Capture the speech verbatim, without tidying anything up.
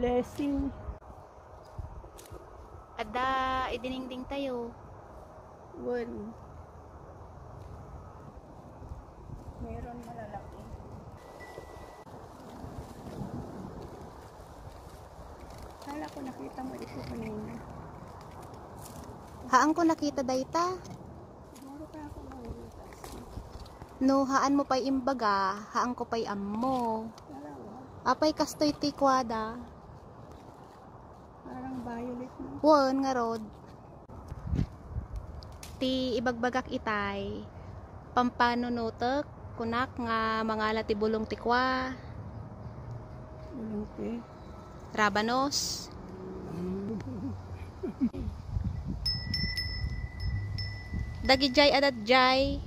Blessing. Adda idiningding tayo. Wen. Meron malalaki. Kala ko nakita mo ito kanina. Haan ko nakita dayta. Siguro kaya ako mahulitas. No, haan mo pay imbaga, haan ko pay ammo. Talaga. Apay kastoy ti kuada. Parang violet, no? Wen ngarud. Ti ibagbagak itay, pampanunutek, kunak nga mangala ti bulong ti kua. Bulong ti. Rabanos. Dagijay a datjay,